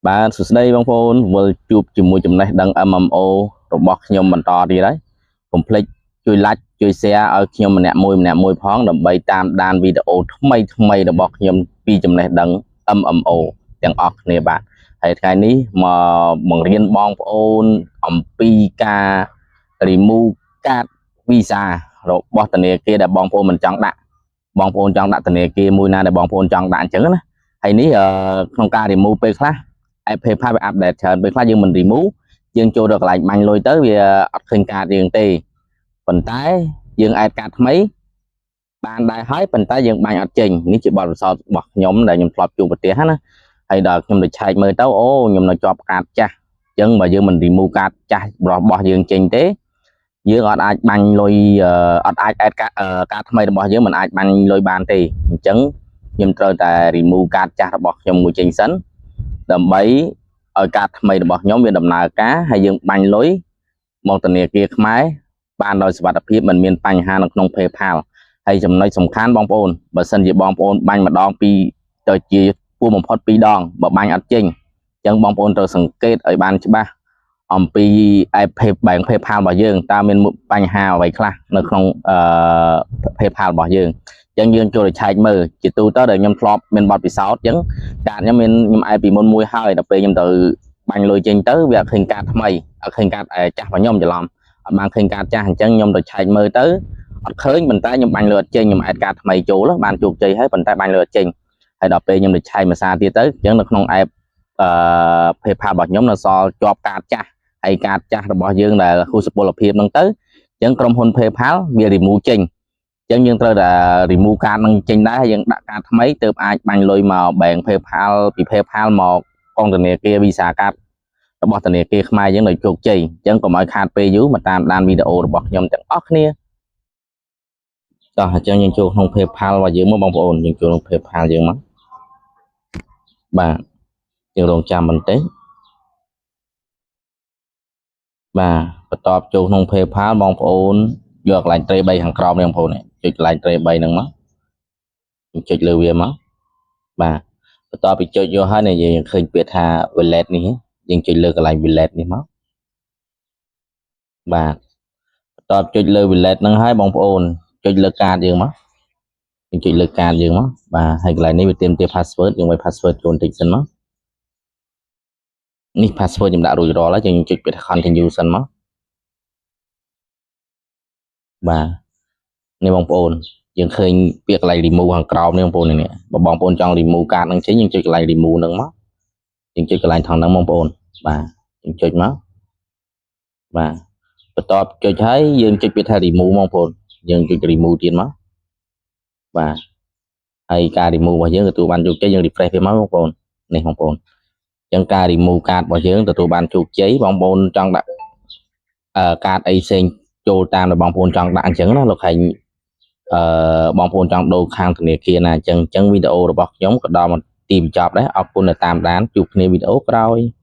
បាទសួស្តីបងប្អូនវិលជួបជាមួយចំណេះដឹង MMO របស់ខ្ញុំបន្តទៀតហើយកុំភ្លេចជួយ like ជួយ share ឲ្យខ្ញុំម្នាក់មួយម្នាក់មួយផងដើម្បីតាមដានវីដេអូថ្មីថ្មីរបស់ខ្ញុំពីចំណេះដឹង MMO ទាំងអស់គ្នាបាទហើយថ្ងៃនេះមកបង្រៀនបងប្អូនអំពីការ remove កាត Visa របស់ធនាគារដែលបងប្អូនមិនចង់ដាក់បងប្អូនចង់ដាក់ធនាគារមួយណាដែលបងប្អូនចង់ដាក់អញ្ចឹងណាហើយនេះក្នុងការ remove ពេលខ្លះ app PayPal វា update ច្រើនពេលខ្លះយើងមិន remove យើងចូលដល់កន្លែងបាញ់លុយទៅវាអត់ឃើញកាតយើងទេប៉ុន្តែយើង add កាតថ្មីបានដែរហើយប៉ុន្តែយើងបាញ់អត់ចេញនេះជាបទពិសោធន៍របស់ខ្ញុំដែលខ្ញុំធ្លាប់ជួបប្រទះណាហើយដល់ខ្ញុំទៅឆែកមើលទៅអូខ្ញុំនៅជាប់កាតចាស់អញ្ចឹងបើយើងមិន remove កាតចាស់របស់យើងចេញទេយើងអត់អាចបាញ់លុយអត់អាច add កាតកាតថ្មីរបស់យើងមិនអាចបាញ់លុយបានទេអញ្ចឹងខ្ញុំត្រូវតែ remove កាតចាស់របស់ខ្ញុំមួយចេញសិនដើម្បីឲ្យកាតថ្មីរបស់ខ្ញុំវាដំណើរការហើយយើងបាញ់លុយមកធនាគារខ្មែរបានដោយសុវត្ថិភាពមិនមានបញ្ហានៅក្នុង PayPal ហើយចំណុចសំខាន់បងប្អូនបើសិនជាបងប្អូនបាញ់ម្ដងពីរទៅជាពោះបំផុត2ដងបើបាញ់អត់ចេញអញ្ចឹងបងប្អូនត្រូវសង្កេតឲ្យបានច្បាស់អំពី app Pay បែង PayPal របស់យើងតើមានបញ្ហាអ្វីខ្លះនៅក្នុងអឺ PayPal របស់យើងអញ្ចឹងយើងចូលទៅឆែកមើលជាទូទៅដែលខ្ញុំធ្លាប់មានបទពិសោធន៍អញ្ចឹងកាតខ្ញុំមានខ្ញុំ add ពីមុនមួយហើយដល់ពេលខ្ញុំទៅបាញ់លុយចេញទៅវាអត់ឃើញកាតថ្មីអត់ឃើញកាតចាស់របស់ខ្ញុំច្រឡំអត់បានឃើញកាតចាស់អញ្ចឹងខ្ញុំទៅឆែកមើលទៅអត់ឃើញប៉ុន្តែខ្ញុំបាញ់លុយអត់ចេញខ្ញុំ add កាតថ្មីចូលបានជោគជ័យហើយប៉ុន្តែបាញ់លុយអត់ចេញហើយដល់ពេលខ្ញុំទៅឆែកមួយសារទៀតទៅអញ្ចឹងនៅក្នុង app PayPal របស់ខ្ញុំនៅសល់ជាប់កាតចាស់ហើយកាតចាស់របស់យើងដែលហួសសុពលភាពហ្នឹងទៅអញ្ចឹងក្រុមហ៊ុន PayPal វា remove ចេញអញ្ចឹងយើងត្រូវតែ remove កាតហ្នឹងចេញដែរហើយយើងដាក់កាតថ្មីទើបអាចបាញ់លុយមក bank PayPal ពី PayPal មកកងធនាគារ Visa កាតរបស់ធនាគារខ្មែរយើងដោយជោគជ័យអញ្ចឹងកុំឲ្យខាតពេលយូរមកតាមដានវីដេអូរបស់ខ្ញុំទាំងអស់គ្នាតោះអញ្ចឹងយើងចូលក្នុង PayPal របស់យើងមកបងប្អូនយើងចូលក្នុង PayPal យើងមកបាទយើងរងចាំបន្តិចបាទបន្ទាប់ចូលក្នុង PayPal បងប្អូនយកកន្លែងត្រេ3ខាងក្រោមនេះបងប្អូនចុចកន្លែងត្រេ3ហ្នឹងមកចុចលើវាមកបាទបន្ទាប់ពីចុចយកហើយនេះយើងឃើញពាក្យថា wallet នេះយើងចុចលើកន្លែង wallet នេះមកបាទបន្ទាប់ចុចលើ wallet ហ្នឹងហើយបងប្អូនចុចលើកាតយើងមកយើងចុចលើកាតយើងមកបាទហើយកន្លែងនេះវាទាមទារ password យើងវាយ password ចូលបន្តិចសិនមកនេះ password ខ្ញុំដាក់រួចរាល់ហើយយើងចុចពាក្យថា continue សិនមកបាទនេះបងប្អូនយើងឃើញពាក្យកន្លែង remove ខាងក្រោមនេះបងប្អូននេះបើបងប្អូនចង់ remove កាតហ្នឹងចេញយើងចុចកន្លែង remove ហ្នឹងមកយើងចុចកន្លែងថងហ្នឹងបងប្អូនបាទយើងចុចមកបាទបន្ទាប់ចុចហើយយើងចុចពាក្យថា remove បងប្អូនយើងចុច remove ទៀតមកបាទហើយការ remove របស់យើងទទួលបានជោគជ័យយើង refresh វាមកបងប្អូននេះបងប្អូនអញ្ចឹងការ remove កាតរបស់យើងទទួលបានជោគជ័យបងប្អូនចង់ដាក់អឺកាតអីផ្សេងចូលតាមដែលបងប្អូនចង់ដាក់អញ្ចឹងណាលោកខែងអឺបងប្អូនចង់ដូរខាងធនាគារណាអញ្ចឹងអញ្ចឹងវីដេអូរបស់ខ្ញុំក៏ដល់មកទីបញ្ចប់ដែរអរគុណដែលតាមដានជួបគ្នាវីដេអូក្រោយ។